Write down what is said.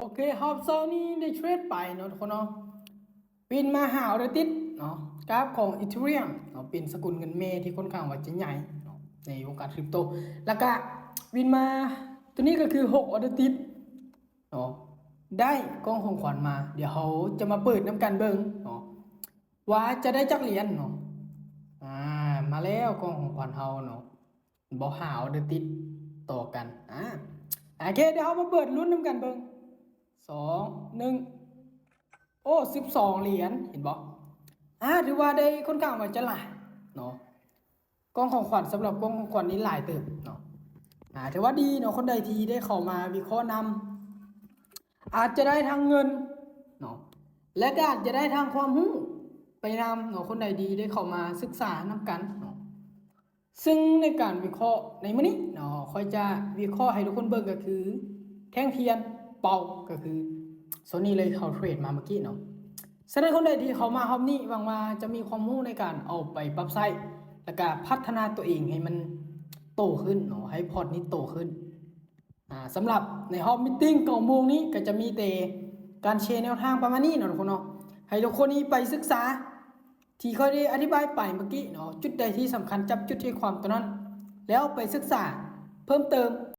ໂອເຄ ຮອບເຊົ້ານີ້ໄດ້ເທຣດໄປເນາະທຸກຄົນເນາະ ວິນມາຫ້າອອເດີຕິດເນາະ ກາຟຂອງ Ethereum ເນາະ ເປັນສະກຸນເງິນແມ່ທີ່ຄ່ອນຂ້າງວ່າຈະໃຫຍ່ເນາະ ໃນວົງການຄຣິບໂຕ ແລ້ວກະວິນມາ ໂຕນີ້ກໍຄືຫົກອອເດີຕິດເນາະ ໄດ້ກ່ອງຂອງຂວັນມາ ດຽວເຮົາຈະມາເປີດນຳກັນເບິ່ງເນາະ ວ່າຈະໄດ້ຈັກຫຼຽນເນາະ ອາ ມາແລ້ວກ່ອງຂອງຂວັນເຮົາເນາະ ບໍ່ ຫ້າອອເດີຕິດຕໍ່ກັນ ອາ ໂອເຄ ດຽວເຮົາມາເປີດລຸ້ນນຳກັນເບິ່ງ ສອງ ໜຶ່ງ ໂອ້ ສິບສອງຫຼຽນ ເຫັນບໍ່ ອາ ຖືວ່າໄດ້ຄ່ອນຂ້າງວ່າຈະຫຼາຍເນາະ ກ່ອງຂອງຂວັນ ສຳລັບກ່ອງຂອງຂວັນນີ້ຫຼາຍເຕີບເນາະ ອາ ຖືວ່າດີເນາະ ຄົນໃດທີ່ໄດ້ເຂົ້າມາວິເຄາະນຳ ອາດຈະໄດ້ທັງເງິນເນາະ ແລະ ກໍອາດຈະໄດ້ທັງຄວາມຮູ້ໄປນຳເນາະ ຄົນໃດທີ່ໄດ້ເຂົ້າມາສຶກສານຳກັນເນາະ ຊຶ່ງໃນການວິເຄາະໃນມື້ນີ້ເນາະ ຂ້ອຍຈະວິເຄາະໃຫ້ທຸກຄົນເບິ່ງກໍຄື ແທ່ງທຽນເປົາ ກໍຄືໂຊນນີ້ເລີຍ ເຮົາເທຣດມາເມື່ອກີ້ເນາະ ສະນັ້ນຄົນໃດທີ່ເຂົ້າມາຮອບນີ້ ຫວັງວ່າຈະມີຄວາມຮູ້ໃນການເອົາໄປປັບໃຊ້ ແລ້ວກະພັດທະນາຕົວເອງໃຫ້ມັນໂຕຂຶ້ນເນາະ ໃຫ້ພອດນີ້ໂຕຂຶ້ນ ອາ ສຳລັບໃນຮອບມີດຕິງເກົ້າໂມງນີ້ ກໍຈະມີແຕ່ການແຊແນວທາງປະມານນີ້ເນາະທຸກຄົນເນາະ ໃຫ້ທຸກຄົນນີ້ໄປສຶກສາ ທີ່ຂ້ອຍໄດ້ອະທິບາຍໄປເມື່ອກີ້ເນາະ ຈຸດໃດທີ່ສຳຄັນ ຈັບຈຸດໃຈຄວາມຕົວນັ້ນ ແລ້ວໄປສຶກສາເພີ່ມເຕີມ